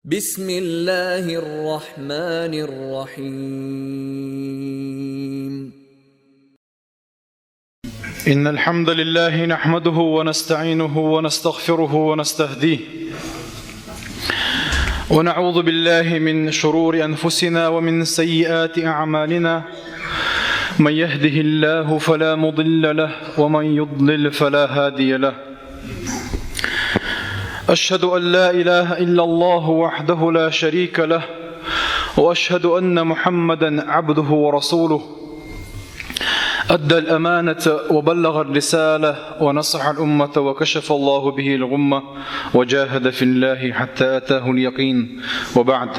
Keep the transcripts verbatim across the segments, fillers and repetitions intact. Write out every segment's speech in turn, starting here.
بسم الله الرحمن الرحيم. إن الحمد لله نحمده ونستعينه ونستغفره ونستهديه، ونعوذ بالله من شرور أنفسنا ومن سيئات أعمالنا. من يهده الله فلا مضل له، ومن يضلل فلا هادي له. أشهد أن لا إله إلا الله وحده لا شريك له، وأشهد أن محمدا عبده ورسوله. أدى الأمانة وبلغ الرسالة ونصح الأمة وكشف الله به الغمة وجاهد في الله حتى أتاه اليقين. وبعد.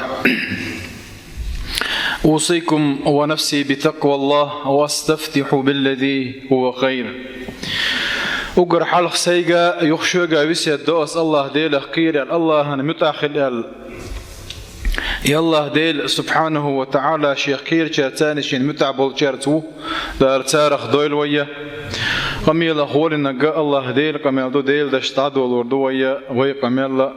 أوصيكم ونفسي بتقوى الله وأستفتح بالذي هو خير. Уггар хьалха сайга, юха шуьга весет до ас АллахӀ Делах кхерар, АллахӀана муьтӀахь хила аьлла. И АллахӀ Дела, субхьанаху ва таӀала, шех кхерачаьрца, царна шена муьтӀахь болчаьрца ву, Дала царах дойла вай. Къамелах волинарг АллахӀ Дела къамел ду, Дела дашца дӀадолор ду вай, вай къамел.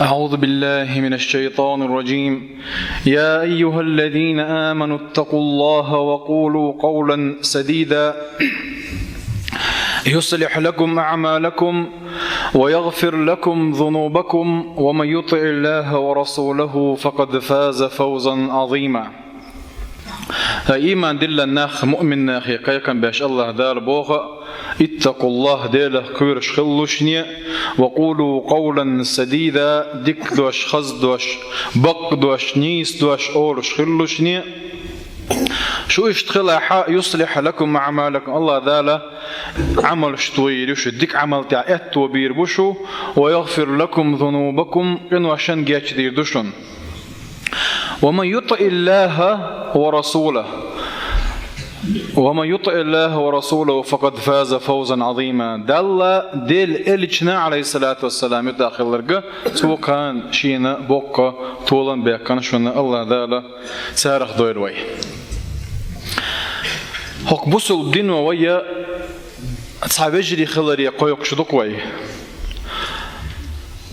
أعوذ بالله من الشيطان الرجيم. يا أيها الذين آمنوا اتقوا الله وقولوا قولا سديدا يصلح لكم أعمالكم ويغفر لكم ذنوبكم ومن يطع الله ورسوله فقد فاز فوزا عظيما. Ай, иман диллина нах, муъмин нахе кхайкхам беш АллахӀ Дала боху: اتقوا الله, Делах кхоьруш хилалаш шуна, وقولوا قولا سديدا, дика дош, хаза дош, бакъ дош, нийса дош олуш хилалаш шуна. Шу иштта хилахь, يصلح لكم أعمالكم, АллахӀ Дала Ӏамалш тойийр ю шу, дика Ӏамал тӀехь аьтто бийр бу шу, ويغفر لكم ذنوبكم, къиношна гечдийр ду шуна. ومن يطع الله ورسوله، ومن يطع الله ورسوله فقد فاز فوزا عظيما. Далла, Делан элчанна, Ӏалайхиссалату вассалам, муьтӀахь хилларг, цо кхана шена боккха толам баьккхина шуна, АллахӀ Дала царах дойла вай. ХӀокху бусулба дино вай цхьа вежарий хиларе кхойкхуш ду-кх вай.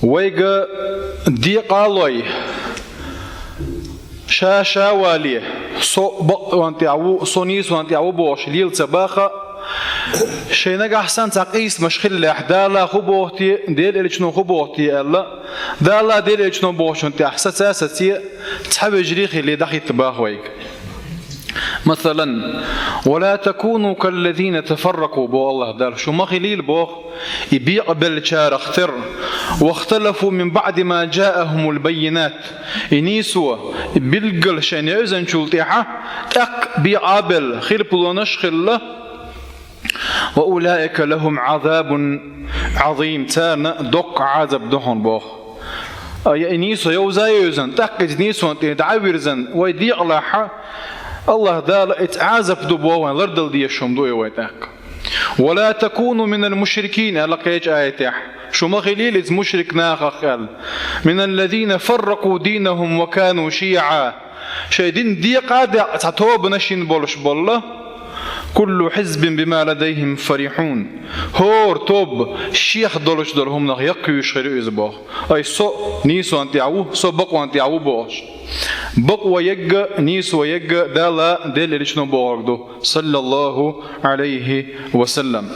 Вайга декъа а лой, ша-ша вале, со бакъонан тӀехь ву, со нийсонан тӀехь ву бохуш лела ца баха, шайн нагахь санна цхьа къийсамаш хиллехь, Дала хӀун боху те, Делан элчано хӀун боху те аьлла, Дала, Делан элчано бохучун тӀехь саца а саце, цхьа вежарий а хилий дӀахӀитта баха вайга. Масалан: ولا تكونوا كالذين تفرقوا, боху АллахӀ Дала, шу ма хилийла, боху, и бекъабеллачарах терра, واختلفوا من بعد ما جاءهم البينات, и нийсо, и билггал шайна евзанчул тӀаьхьа, тӀаккха бекъа а белла, хилпалонаш а хилла, وأولئك لهم عذاب عظيم, царна доккха Ӏазап ду хьуна, боху. Ай, и нийсо йовза а йовзан, тӀаккха иза нийсонан тӀера дӀа а вирзан, вай декъалахь, АллахӀ Дала, иза Ӏазап ду боху, вайн лардала дезаш хӀума ду и вай тӀаккха. ولا تكونوا من المشركين, аьлла кхечу аятехь. Шу ма хилийла иза мушрик нахах аьлла. من الذين فرقوا دينهم وكانوا شيعا. Шайн дин декъа а декъна цхьа тобанаш йина болуш болла. كل حزب بما لديهم فرحون. ХӀора тоба шех долуш долу хӀуманах яккхуьйсуш хир ю иза боху. Ай, со нийсонан тӀехь ву, со бакъонан тӀехь ву бохуш. Бакъо егга, нийсо егга Дала, Делан элчано бохург ду, саллаллаху Ӏалайхи ва саллам.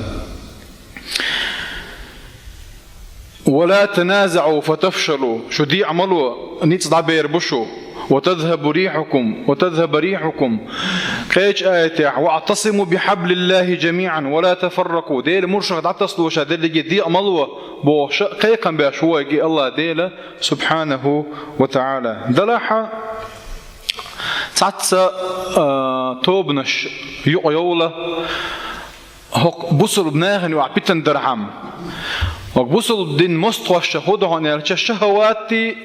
ولا تنازعوا فتفشلوا, шу декъа ма ло, ницкъ дӀабер бу шу. وتذهب ريحكم، وتذهب ريحكم. Кхечу аятехь: واعتصموا بحبل الله جميعا ولا تفرقوا. Делан муршах дӀатасалуш дерриге декъа ма ло бохуш, кхайкхам беш ву вайга АллахӀ Дела, субхьанаху ва таӀала. Делахь, цхьацца, а, тобанаш юкъа йовла, хӀокху бусулба нахана юкъахь питана дархьама. ХӀокху бусулба динан мостагӀашна хӀун ду хьуна аьлча, шахӀаватти,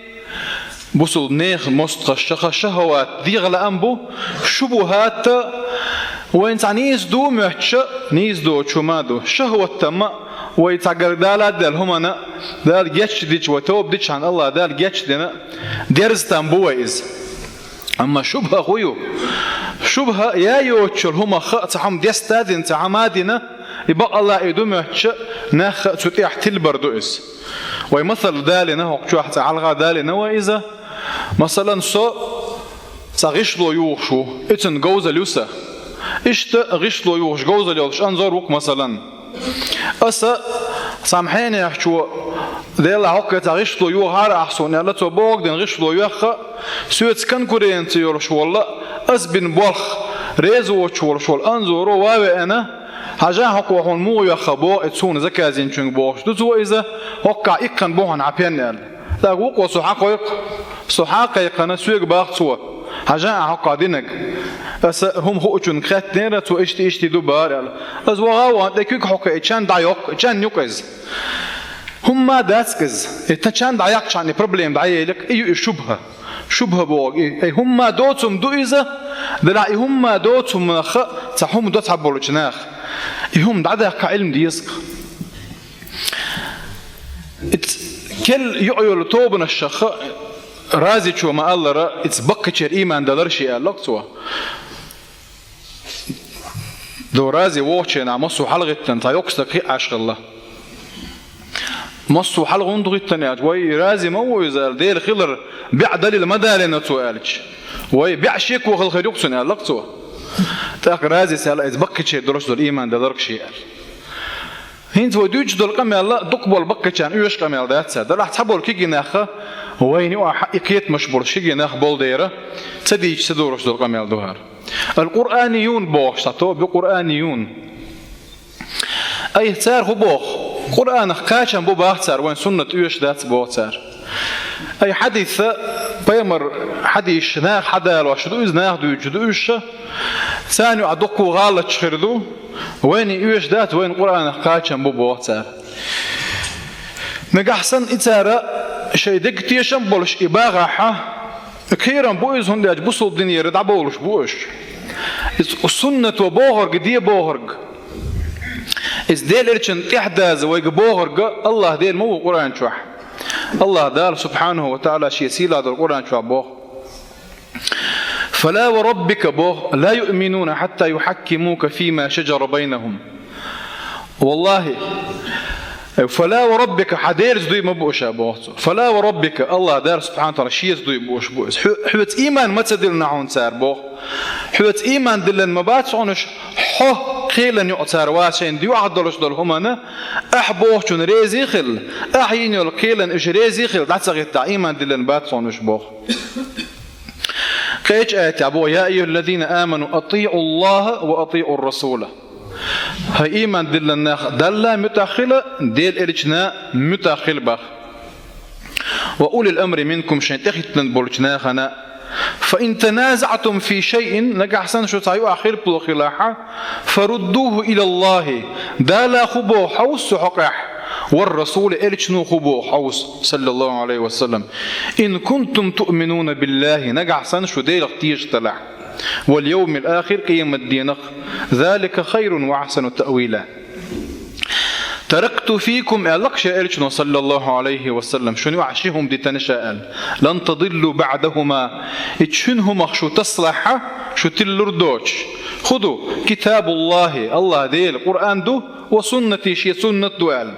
бусулба нехан мостагӀашна шаха шахӀават дегӀан лаам бу, шубухӀат а, вайна цхьа нийса ду моьттуш а, нийса доцуш хӀума а ду, шахӀват а, вай цхьа гаргадала а даьлла хӀуманна, Дала гечдича, вай тоба дичхьана АллахӀ Дала гечдина, дерза там бу вай иза. Амма шубха хӀун ю? Шубха я йоцучу хӀумах а цхьа хӀума деста а дина, цхьа хӀума а дина, и бакъалла и ду моьттуш а, нах а цу тӀехь тилбар ду иза. Вай масал далийна, хӀокху чохь цхьа хьалха далийна вай иза. Масалан, со цхьа гӀишло юхуш ву, и цуьнан говзалла ю сан. Иштта гӀишло юхуш говзалла йолуш анзор ву-кх, масалан. Аса цхьана хьенехчо, Делахь, хӀокху цхьа гӀишло йохьара ахь суна аьлла, цо бохург дина гӀишло йоьхна, соьца конкуренци йолуш волу, ас бина болх реза воцуш волуш волу анзоро ван веана, хьажахь, хӀокхо хьуна муха йоьхна боху, и суна заказ йинчуьнга бохуш ду цо иза, хӀокхахь иккхина бу хьуна хьан пен аьлла. ТӀаккха вукхо со хьакхойкху, со хьакхайкхина, соьга боху цо, хьажахь ахь хӀокхахь динарг. Аса хӀума хуучуьнга хаьттинера, цо иштта-иштта ду бохура аьлла. Аса ваха а вахана, тӀе куьг хьокху, и чан дӀайоккху, и чан юкъа иза. ХӀумма дац иза. И та чан дӀаяккхачхьана и проблема дӀаелира, и ю и шубха. Шубха боху, и, и хӀумма доцу хӀума ду иза, делахь и хӀумма доцу хӀуманах цхьа хӀума до цхьаболчу наха. И хӀума дӀадаккха Ӏилма деза-кх. Иц-, керла юкъа йолу тобанашха разичо ма-аллара, иза баккхийчеран ийман далар шен аьлла-кх цо. До рази вохучу хенахь массо а хьалагӀиттина цхьа йоккха стаг хиъна Ӏаш хилла. Массо а хьалагӀунна ду гӀиттина аьлча, вай, рази ма ву иза аьлла, Дела хилар бӀе далил ма далийна цо аьлча. Вай, бӀе шеко хила хир ю-кх цунна аьлла-кх цо. ТӀаккха разис аьлла, иза баккхийчеран долуш долу ийман далар-кх шен аьлла. ХӀинца вай дуьйцуш долу къамел дукха болу баккхийчарна оьшуш къамел дац цара. Делахь цхьаболу кегий нах, вайна юкъахь и кхетамаш болуш кегий нах болу дера, ца дийцича ца долуш долу къамел ду хӀара. Ал-Къуръаниюн бохуш цхьа тоба ю, Къуръаниюн. Айхьа цара хӀун боху? Къуръанах кхачам бу боху цара, вайн суннат оьшуш дац боху цара. Айхьа хьадиса, пайхамар хьадисаш наха хьадалош ду иза, наха дуьйцуш ду уьш. Царна юкъахь дуккха гӀалаташ хир ду. Вайна и оьшуш дац, вайна Къуръанах кхачам бу боху цара. Нагахь санна и цара шайн деган тешам а болуш и багӀахь, кхерам бу иза, хӀунда аьлча бусалба динера дӀабовлуш бу уьш. Иза суннато бохург, де бохург. Иза Делан Элчанна тӀаьхьадаза вайга бохург АллахӀ Дела ма ву Къуръан чохь. АллахӀ Дала, субхьанаху ва таӀала, шен сийлахь долу Къуръан чохь боху: «Фала ва раббика», боху, «ла юъминуна хьатта юхьаккимука фима шаджара байнахум». ВаллахӀи, «фала ва раббика», хьан Делаца дуй ма бу уьш, боху цо. «Фала ва раббика», АллахӀ Дала, субхьанаху ва таӀала, шеца дуй бу уьш, бу иза. Хьо-, хьоьца ийман ма ца диллина хьуна цара, боху. Хьоьца ийман диллина ма бац хьуна уьш, хьо кхелан юкъа цара ван шайна юьхьах долуш долу хӀуманна, ахь бохучунна реза а хилла, ахь йина йолу кхелан уьш реза а хилла, дӀа ца хӀиттахь, ийман диллина бац хьуна уьш, боху. Кхечу аятехь боху: «Я айюхаллазина аману атиӀуллаха ва атиӀур расула». ХӀай ийман диллина нах, Далла муьтӀахь хила, Делан Элчанна муьтӀахь хила, боху. «Ва улил амри минкум», шайн тӀехӀиттина болчу нахана. «Фа ин таназаӀтум фи шайин», нагахь санна шу цхьа юкъахь хирпало хилахь, «фаруддуху илаллахи», Дала хӀун боху хьовса цу хьокъехь, «вар расули», Элчано хӀун боху хьовса, саллаллаху Ӏалайхи ва саллам, «ин кунтум туъминуна биллахи», нагахь санна шу Делах тешаш делахь, «вал йовмил ахир», къематденах, «залика хайрун ва ахсану таъвила». «Таракту фикум», аьлла-кх шен Элчано, саллаллаху Ӏалайхи ва саллам, шуна юкъахь ши хӀума дитина ша аьлла. «Лан тадиллу баӀдахума», и шина хӀумах шу тасалахь, шу тиллур доцуш. ХӀун ду? «Китабуллахи», АллахӀ Дела Къуръан ду, «ва суннати», шен суннат ду аьлла.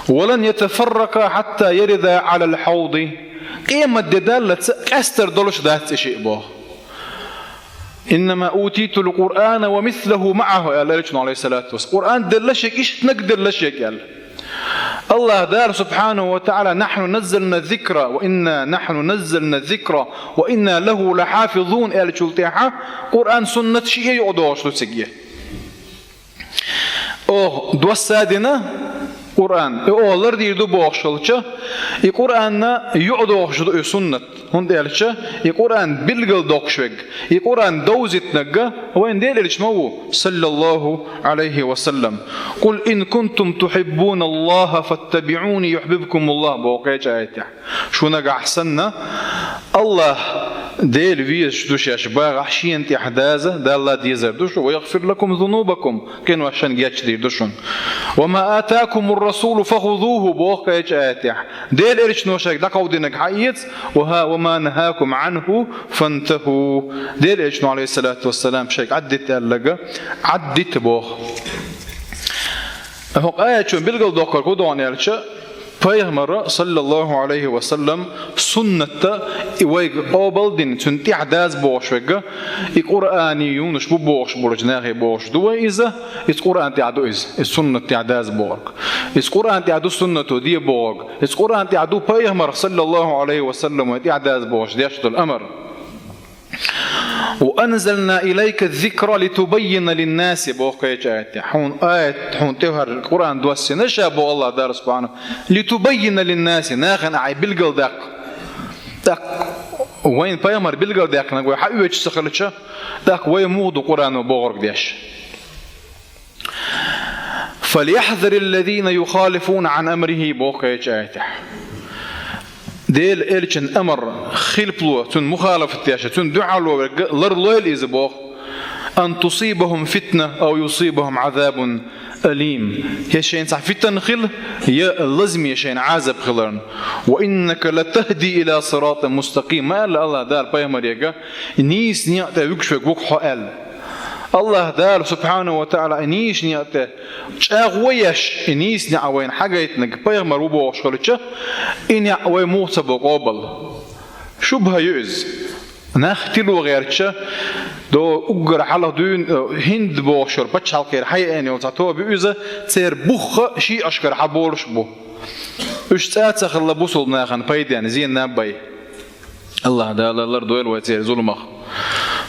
«Ва лан ятафаррака хьатта ярида Ӏалал хьавди». Къематде даллалц къаьстар долуш дац и шиъ, боху. «Иннама утитул Къуръана ва мислаху маӀаху», аьлла Элчано, Ӏалайхиссалату вассалам. Къуръан делла шега, иштанаг делла шега аьлла. АллахӀ Дала, субхьанаху ва таӀала: «Нахьну наззална зикра ва инна, нахьну наззална зикра ва инна лаху лахьафизун», аьллачул тӀаьхьа Къуръан, суннат шиъ юкъадогӀуш ду цига. Оха доссадина Къуръан, и оха лардийр ду бохуш хилча, и Къуръанна юкъадогӀуш ду и суннат. ХӀунда аьлча и Къуръан билгал доккхуш верг, и Къуръан довзийтинарг вайн Делан Элча ма ву, саллаллаху Ӏалайхи ва саллам. «Къул ин кунтум тухьиббуналлаха фаттабиӀуни юхьбибкумуллах», боху кхечу аятехь. Шу нагахь санна, АллахӀ Дела везаш ду шаьш бахахь, шена тӀаьхьа даза, Далла дезар ду шу, «ва ягъфир лакум зунубакум», къинош шайн гечдийр ду шуна. «Ва ма атакумур расулу фахузуху», боху кхечу аятехь. Делан Элчано шайга дӀакховдинарг хьаэца, «ва хӀа-, ва ма нахакум Ӏанху фантаху». Делан Элчано, Ӏалайхиссалату вассалам, шайга Ӏаддита аьлларг Ӏаддита, боху. ХӀокху аятчун билгал доккхург хӀун ду аьлча, Пайхамара, саллаллаху Ӏалайхи ва саллам, суннатта и вайга къобал дина, цунна тӀехь даза бохуш верг, и Къуръане юнуш бу бохуш болчу нахе бохуш ду вай иза, иза Къуръан тӀехь ду иза, иза суннат тӀехь даза бохург. Иза Къуръан тӀехь ду суннато де бохург. Иза Къуръан тӀехь ду Пайхамара, саллаллаху Ӏалайхи ва саллам, вай тӀехь даза бохуш деш долу амар. «Ва анзална илайка зикра литубаййина линнаси», боху кхечу аятехь. Хьуна аят, хьуна тӀехьара Къуръан доссина ша, боху Аллах Дала субхьана, «литубаййина линнаси», нахана ахьа билгалдаккха. ТӀаккха вайна пайхамар билгалдаьккхинарг вай хьаоьцуш ца хилча, тӀаккха вай муха ду Къуръано бохург деш? «Фальяхьзариллазина юхалифуна Ӏан амрихи», боху кхечу аятехь. Делан элчан амар хилпало, цунна мухалафат деш, цунна дуьхьало верг ларлойла иза, боху. «Ан тусибахум фитна, ав юсибахум Ӏазабун алим». Я шайна цхьа фитна хила, я лазаме шайна Ӏазап хиларна. «Ва иннака латахди ила сиратин мустаким», ма аьлла Аллах Дала пайхамарега, «Нийса некъа тӀе вуьгуш верг ву хьо», аьлла. Аллах Дала, субхьана ва таӀала, и нийса некъа тӀе чӀагӀо еш, и нийса некъ вайна хьагайтинарг пайхамар ву бохуш хилча, и некъ вай муха ца бо къобал? ШубхӀа ю иза. Нах тило гӀертача, до уггар хьалха дуьйна, э, ХӀинд бохуш йолу пачхьалкхера хьаеана йолу цхьа тоба ю иза, церан бух а шиъашкара хьаболуш бу. Уьш цӀа а ца хилла бусулба нахана пайденна, зенна а бай. Аллах Дала лардойла вай церан зуламах.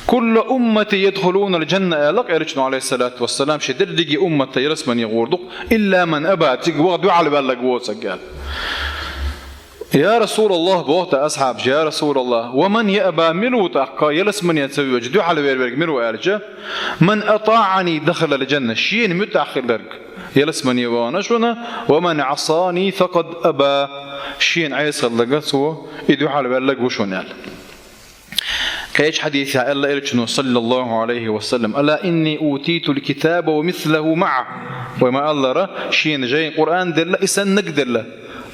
«Куллу уммати ядхулунал джанна», аьлла элчано, Ӏалайхиссалату вассалам, шен дерриге умматта ялсамане гӀур ду-кх, «илла ман аба», цига ваха дуьхьал ваьлларг воцург аьлла. «Я Расулаллах», боху тӀаккха асхьабаша, «я Расулаллах, ва ман яъба», мила ву тӀаккха ялсамане ца воьдуш дуьхьал вер верг мила ву аьлча, «ман атаӀани дахалал джанна», шена муьтӀахь хилларг ялсамане вахана шуна, «ва ман Ӏасани факъад аба», шена Ӏеса хилларг цо и дуьхьал ваьлларг ву шуна аьлла. Кхечу хьадисехь аьлла элчано, саллаллаху Ӏалайхи ва саллам: «Ала инни утитул китаба ва мислаху маӀа». Вай ма-аллара, шена жайна Къуръан делла, и саннаг делла.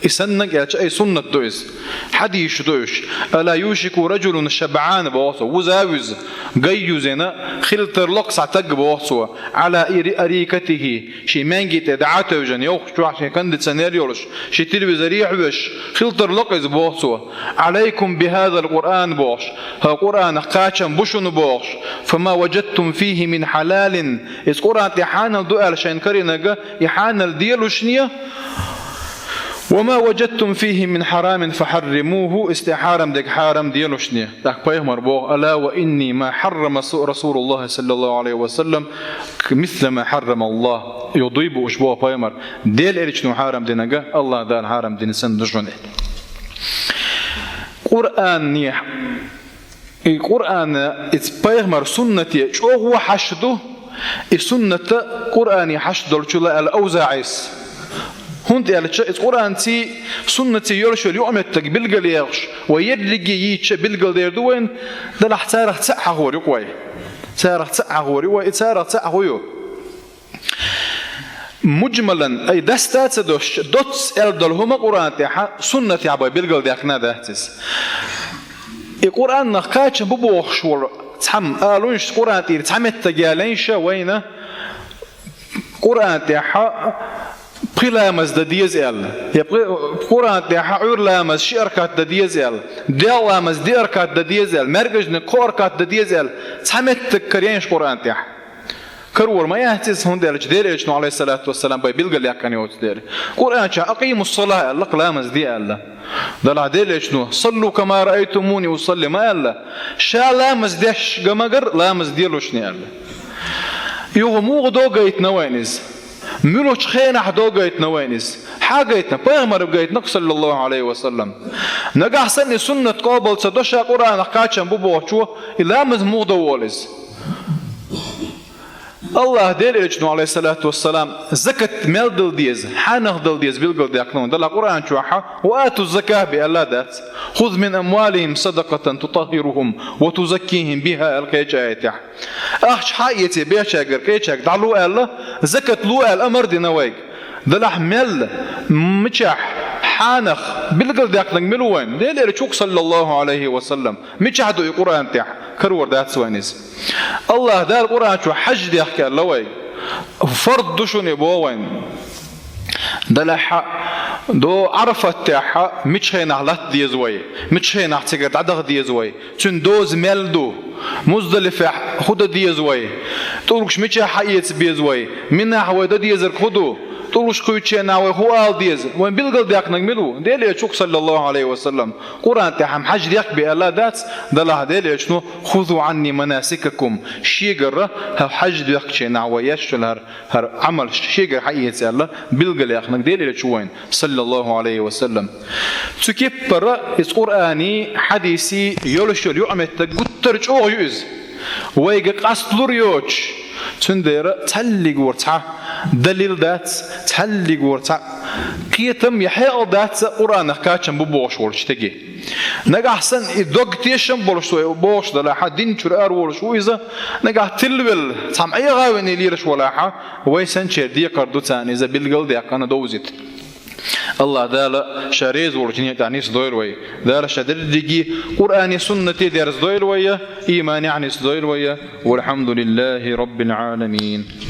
И саннаг аьлча, ай суннат ду иза. Хьадисаш ду уьш. «Ала юшику раджулун шабӀан», боху цо, вуза а вуьзна, гай юзина, хила тарло-кх цхьа таг, боху цо, «Ӏала ири-, арикатихи», шен маьнги тӀе дӀа а тевжина, йовхачохь шен кондиционер йолуш, шен телевизоре а хьоьжуш, хила тарло-кх иза, боху цо. «Ӏалайкум бихазал Къуръан», бохуш, хӀара Къуръанах кхачам бу шуна, бохуш, «фама важадтум фихи мин хьалалин», иза Къуръан тӀе хьанал ду аьлла шайна карийнарг, и хьанал делушне, «ва ма важадтум фихи мин хьарамин фахьарримуху», иза тӀе хьарам дерг хьарам делушне. ТӀаккха пайхамар боху: «Ала ва инни ма хьаррама су-, Расулуллахи саллаллаху Ӏалайхи ва саллам мисла ма хьаррама Аллах». Юха дуй бу уьш, боху пайхамар, Делан элчано хьарам динарг Аллах Дала хьарам дина санна ду шуна. Къуръане, и Къуръан, иза пайхамар суннате чӀогӀа хьашт ду, и суннат Къуръане хьашт долчул аьлла АвзаӀис. ХӀунда аьлча иза Къуръанций, суннатций йолуш йолу юкъаметтиг билгалъяхаш, вай ерриге йийцича билгалдер ду вайна, делахь царах цхьаъ хьахор ю-кх вай. Царах цхьаъ хьахор ю вай, и царах цхьаъ хӀун ю? Муджмалан, ай, даста а ца досча, доцца аьлла долу хӀума Къуръан тӀехь, суннатехь бай билгалдаьккхина дац иза. И Къуръанах кхачам бу бохуш волу цхьамма алуш, Къуръан тӀера цхьа меттиг ялайша вайна, Къуръан тӀехь пхи ламаз дан деза аьлла, я пхи-, Къуръан тӀехь Ӏуьйра ламаз ши аркат дан деза аьлла, делкъа ламаз диъ аркат дан деза аьлла, маьркӀажниг кхо аркат дан деза аьлла, цхьа меттиг карайша Къуръан тӀехь. Карор ма яц иза, хӀунда аьлча Делан элчано, Ӏалайхиссалату вассалам, бай билгалъяьккхина йоцу дела. Къуръан чохь «Акъимус-салах» аьлла-кх, ламаз де аьлла. Делахь Делан элчано: «Саллу кама раайтумуни усалли» ма аьлла. Ша ламаз деш ган магар, ламаз делушне аьлла. Юха муха догайтина вайна иза? Муьлхачу хенахь догайтина вайна иза? Хьагайтина, пайхамар гайтина-кх, саллаллаху Ӏалайхи ва саллам. Нагахь санна и суннат къобал ца до, ша Къуръанах кхачам бу бохучо, и ламаз муха дан волу иза? Аллах Делан элчано, Ӏалайхиссалату вассалам, закат мел дала деза, хьанах дала деза билгалдаьккхина вайна. Делахь Къуръан чохь: «Ва ату закат» бен аьлла дац? «Хуз мин амвалихим садакатан тутаххирухум ва тузаккихим биха», аьлла кхечу аятехь. Ахча хьаэций бехчаьргара, кхечаьрга дӀало аьлла, закат ло аьлла амар дина вайга. Делахь мел, мичахь, хьанах билгалдаьккхинарг мила ву вайна? Делан элча ву-кх, саллаллаху Ӏалайхи ва саллам. Мичахь ду и Къуръан тӀехь? Карор дац вайна иза? Аллах Дала Къуръан чохь хьаж дехка аьлла вайга. Фард ду шуна и боху вайна. Делахь До Ӏарафат тӀехьа мича хенахь латта деза вай, мича хенахь цигара дӀадаха деза вай, цуьнан доза мел ду, Муздалифехь хӀун дан деза вай, тӀулгаш мичахь хьаэца беза вай, Минахь вай дан дезарг хӀун ду, тӀулгаш кхуьйчу хенахь вай хӀун ала деза, вайн билгалдаьккхинарг мила ву? Делан Элчано, саллаллаху Ӏалайхи ва саллам, Къуръан тӀехь хьажа дехка бе аьлла дац, делахь Делан Элчано: «Хузу Ӏанни манасикакум», шегара хьажа дехкачу хенахь вай еш йолу хӀара хӀара Ӏамал шегара хьаэца аьлла, билгалъяьккхинарг Делан Элчано вайна, саллаллаху Ӏалайхи ва саллам. Цу кеппара иза Къуръаний, хьадисий йолуш йолу юкъаметтиг гуттар а чӀогӀа ю иза. Вайга къасталур йоцуш, цундела цхьаллигора цхьа далил дац, цхьаллигора цхьа кхетам я хьекъал дац Къуръанах кхачам бу бохуш волчу стеган. Нагахь санна и дог тешам болуш ву бохуш далахь, дин чуьра ара волуш ву иза, нагахь тилавелла, цхьамма Ӏеха а вина лелаш валахь, вай санначеран декхар ду царна иза билгалдаьккхина довзийта. АллахӀ Дала Ша реза волчу динехь тӀехь нисдойла вай. Дала Ша дерриге Къуръане, суннате дерзадойла вай, ийманехь нисдойла вай. Валхьамдулиллахи Раббил Ӏаламин.